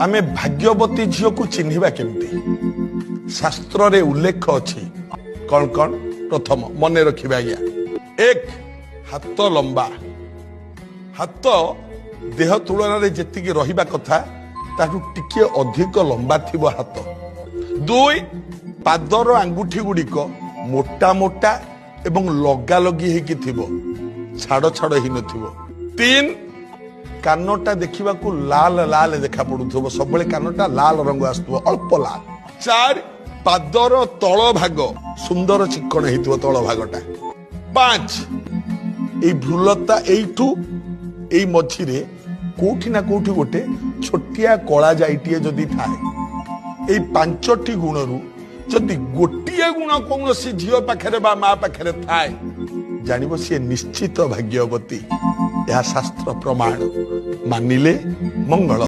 ଆମେ ଭାଗ୍ୟବତୀ ଝିଅକୁ ଚିହ୍ନିବା କେମିତି? ଶାସ୍ତ୍ରରେ ଉଲ୍ଲେଖ ଅଛି କଣ କଣ। ପ୍ରଥମ ମନେ ରଖିବେ ଆଜ୍ଞା, ଏକ ହାତ ଲମ୍ବା, ହାତ ଦେହ ତୁଳନାରେ ଯେତିକି ରହିବା କଥା ତାଠୁ ଟିକିଏ ଅଧିକ ଲମ୍ବା ଥିବ ହାତ। ଦୁଇ, ପାଦର ଆଙ୍ଗୁଠି ଗୁଡ଼ିକ ମୋଟା ମୋଟା ଏବଂ ଲଗାଲଗି ହେଇକି ଥିବ, ଛାଡ଼ ଛାଡ଼ ହେଇନଥିବ। ତିନି, କାନଟା ଦେଖିବାକୁ ଲାଲ ଲାଲ ଦେଖା ପଡୁଥିବ, ସବୁବେଳେ କାନଟା ଲାଲ ରଙ୍ଗ ଆସୁଥିବ, ଅଳ୍ପ ଲାଲ। ଚାରି, ପାଦର ତଳ ଭାଗ ସୁନ୍ଦର ଚିକ୍କଣ ହେଇଥିବ ତଳ ଭାଗଟା। ପାଞ୍ଚ, ଏଇ ଭ୍ରୁଲତା ଏଇଠୁ ଏଇ ମଝିରେ କୋଉଠି ନା କୋଉଠି ଗୋଟେ ଛୋଟିଆ କଳା ଯାଇଟିଏ ଯଦି ଥାଏ। ଏଇ ପାଞ୍ଚଟି ଗୁଣରୁ ଯଦି ଗୋଟିଏ ଗୁଣ କୌଣସି ଝିଅ ପାଖରେ ବା ମା ପାଖରେ ଥାଏ, ଜାଣିବ ସିଏ ନିଶ୍ଚିତ ଭାଗ୍ୟବତୀ। ଏହା ଶାସ୍ତ୍ର ପ୍ରମାଣ, ମାନିଲେ ମଙ୍ଗଳ।